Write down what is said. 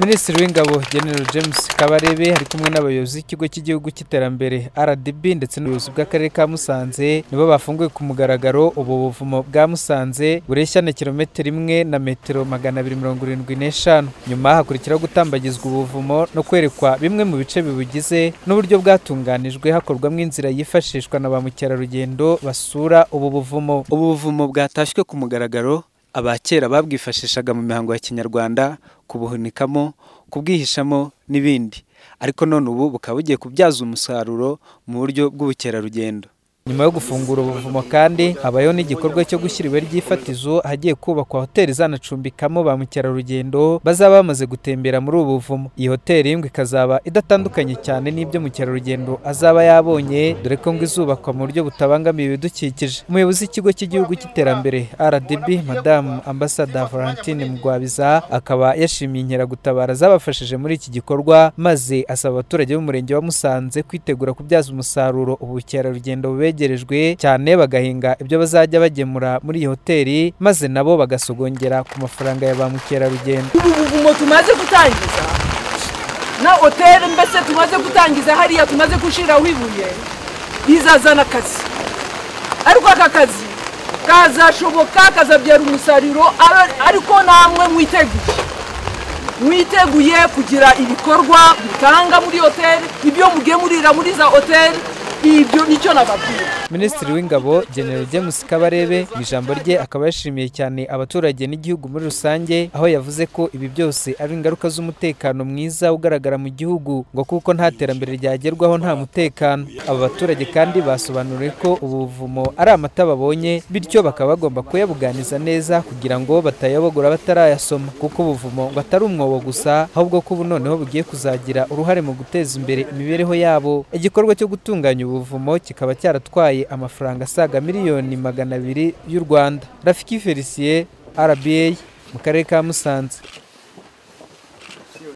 Minisitiri w'Ingabo General James Kabarebe ari kumwe n'abayobozi b'ikigo cy'igihugu cy'iterambere RDB ndetse n'ubuyobozi bw'akarere ka Musanze nibo bafunguye ku mugaragaro ubu buvumo bwa Musanze bureshya na kilometero 1 na metero 275. Nyuma hakurikiraho gutambagizwa ubuvumo no kwerekwa bimwe mu bice bibugize n'uburyo bwatunganijwe hakorwamo inzira yifashishwa na ba mukerarugendo basura ubu buvumo. Ubu buvumo bwatashywe ku mugaragaro abakera babwifashishaga mu mihango ya Kinyarwanda, kubuhunikamo, kubwihishamo n'ibindi, ariko none ubu bukaba bugiye kubyaza umusaruro mu buryo bw'ubukerarugendo. Nyuma yo gufungura ubuvumo kandi habayeho n'igikorwa cyo gushyira ibuye ry'ifatizo ahagiye kubakwa hoteli izanacumbikamo ba mukerarugendo bazaba bamaze gutembera muri ubu buvumo. Iyi hoteli ngo ikazaba idatandukanye cyane n'ibyo mukerarugendo azaba yabonye, dore ko ngo izubakwa mu buryo butabangamiye ibidukikije. Umuyobozi w'ikigo cy'igihugu cy'iterambere RDB Madamu Ambassador Valentine Mugwabiza akaba yashimiye inkeragutabara zabafashije muri iki gikorwa, maze asaba abaturage b'umurenge wa Musanze kwitegura kubyaza umusaruro ubukerarugendo begerejwe cyane, bagahinga ibyo bazajya bagemura muri iyi hoteli maze nabo bagasogongera ku mafaranga ya ba mukerarugendo. Ubu buvumo tumaze gutangiza na hoteli mbese tumaze gutangiza hariya tumaze gushiraho ibuye bizazana akazi, ariko aka kazi kazashoboka kazabyara umusaruro, ariko namwe mwiteguye kugira ibikorwa mutanga muri hoteli, ibyo mugemurira muri za hoteli, ibyo nicyo nababwira. Minisitiri w'Ingabo General James Kabarebe mu ijambo rye akaba yashimiye cyane abaturage n'igihugu muri rusange, aho yavuze ko ibi byose ari ingaruka z'umutekano mwiza ugaragara mu gihugu, ngo kuko nta terambere ryagerwaho nta mutekano. Aba baturage kandi basobanuriwe ko ubu buvumo ari amata babonye, bityo bakaba bagomba kuyabuganiza neza kugira ngo batayabogora batarayasoma, kuko ubuvumo ngo atari umwobo gusa, ahubwo ko ubu noneho bugiye kuzagira uruhare mu guteza imbere imibereho yabo. Igikorwa cyo gutunganya ubuvumo kikaba cyaratwaye amafaranga asaga miliyoni 200 y'u Rwanda. Rafiki Felicien, RBA, mu karere ka Musanze.